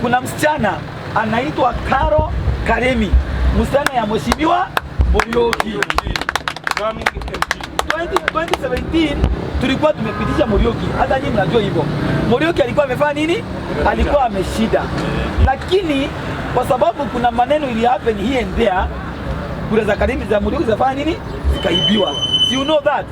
Kuna msichana anaitwa Caro Karemi, msichana ya Mheshimiwa Muriuki. 20 2017 tulikuwa tumepitisha Muriuki, hata nyinyi mnajua hivyo. Muriuki alikuwa amefanya nini? Alikuwa ameshida, lakini kwa sababu kuna maneno ili happen here and there, kura za Karemi za Muriuki zafanya nini? Zikaibiwa. Si you know that?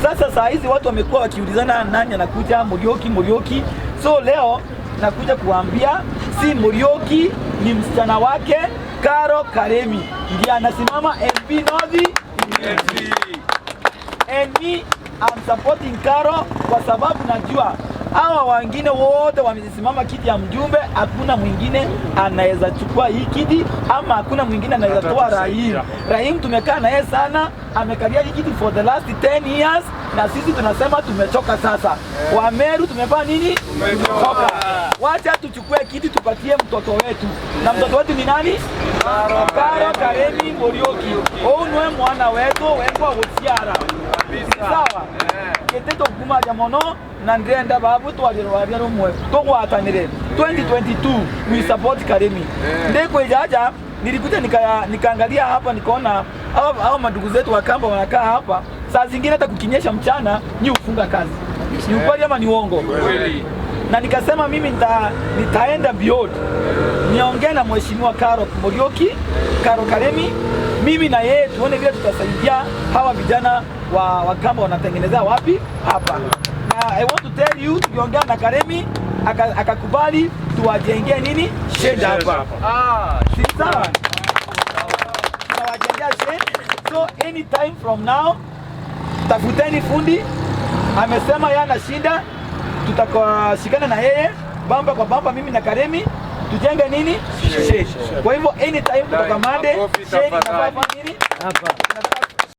Sasa saa hizi watu wamekuwa wakiulizana nani anakuja Muriuki, Muriuki. So leo nakuja kuambia si Muriuki, ni msichana wake Caro Karemi ndiye anasimama MP North. And me, I'm supporting Caro kwa sababu najua hawa wengine wote wamesimama kiti ya mjumbe, hakuna mwingine anaweza chukua hii kiti ama hakuna mwingine anaweza toa Rahim. Rahim tumekaa na yeye sana, amekalia hii kiti for the last 10 years, na sisi tunasema tumechoka sasa. Wameru tumefanya nini? Tumechoka. Wacha tuchukue kiti tupatie mtoto wetu, na mtoto wetu ni nani? Caro Karemi Muriuki. Ou nwe mwana wetu wengwa guciara, sawa? Gete tukumaria mono na ndĩrenda babu twarie rumwe tugwatanire. 2022 we support Karemi. Ndikwijaja nilikuja nikaangalia hapa, nikaona hao mandugu zetu wa Kamba wanakaa hapa, saa zingine hata kukinyesha mchana ni ufunga kazi. Ni ukweli ama ni uongo? Na nikasema mimi nitaenda beyond niongee na Mheshimiwa Caro Muriuki, Caro Karemi, mimi na yeye tuone vile tutasaidia hawa vijana wa Kamba wanatengenezea wapi hapa. Na I want to tell you, tuliongea na Karemi, akakubali tuwajengee nini, shed hapa. Si sawa? Tunawajengea shed. So anytime from now tafuteni fundi, amesema yeye anashinda, tutakoshikana na yeye bamba kwa bamba, mimi na Karemi tujenge nini, shed. Kwa hivyo anytime kutoka Monday Makofi shed tafadhali. inafaa nini Hapa. Inafaa